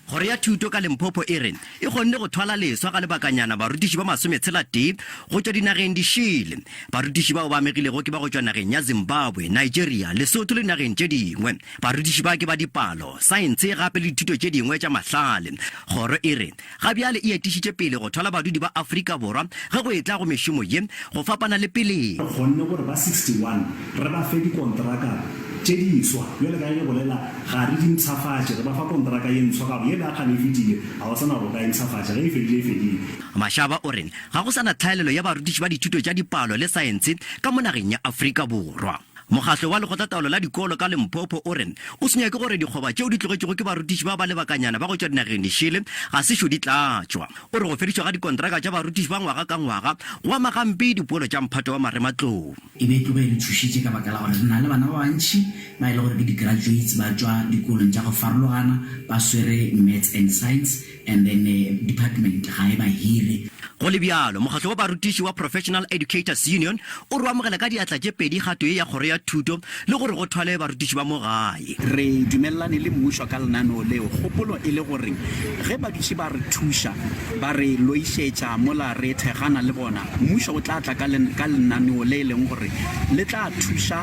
Kgoro ya Thuto ka Limpopo e re e kgonne go thwala leswa ga lebakanyana barutiši ba masometshela-tee go tšwa dinageng dišele. Barutiši bao ba amegilego ke ba go tšwa nageng ya Zimbabwe, Nigeria, Lesotho le dinageng tše dingwe. Barutiši ba ke ba dipalo, saense gape le dithuto tše dingwe tša mahlale. Kgoro e re ga bjale e etišitše pele go thwala badudi ba Afrika Borwa ge go etla go mešomo ye go fapana le peleng. Re kgonne gore ba 61 re ba fe dikontraka tše diswa. Bjale ka ge ke bolela, ga re di mpshafatše, re ba fa kontraka ye ntshwa ka gore yela ya kgale e fetile, ga go sa na gore o ka e mpshafatša, ge e fedile e fedile. Mashaba o re ga go sa na tlhaelelo ya barutiši ba dithuto tša dipalo le saense ka mo nageng ya Afrika Borwa. Mokgahlo wa Lekgotlataolo la Dikolo ka Limpopo o re o senya ke gore dikgoba tšeo di tlogetšwego ke barutiši ba ba lebakanyana ba go tšwa dinageng dišele ga sešo di tlatšwa. O re go fedišwa ga dikontraka tša barutiši ba ngwaga ka ngwaga go ama gampe dipoelo tša mphato wa marematlou. E be e tloga e re tšhošitše ka baka la gore re na le bana ba bantši ba e le gore ke di-graduates ba tšwa dikolong tša go farologana ba swere Maths and Science and then department ga e ba hire. Go le bjalo, mokgatlo wa barutiši wa Professional Educators Union o re o amogela ka diatla tše pedi kgato ye ya kgoro ya thuto le gore go thwale barutiši ba mo gae. Re dumelelane le mmušo ka lenaneo leo, kgopolo e le gore ge ba dutše ba re thuša, ba re loišetša mola re thekgana le bona, mmušo o tla tla ka ka lenaneo le e leng gore le tla thuša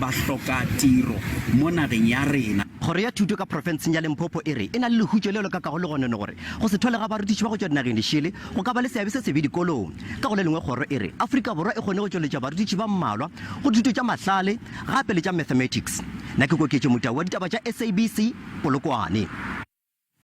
bahlokatiro mo nageng ya rena. Kgoro ya Thuto ka profenseng ya Limpopo e re e na le lehutšo leo le ka kago legonono gore go se thwale ga barutiši ba go tšwa dinageng dišele go ka ba le seabe se sebe dikolong. Ka go le lengwe kgoro e re Afrika Borwa e kgone go tšweletša barutiši ba mmalwa go dithuto tša mahlale gape le tša mathematics. Nna ke Koketšo Motau wa ditaba tša SABC, Polokwane.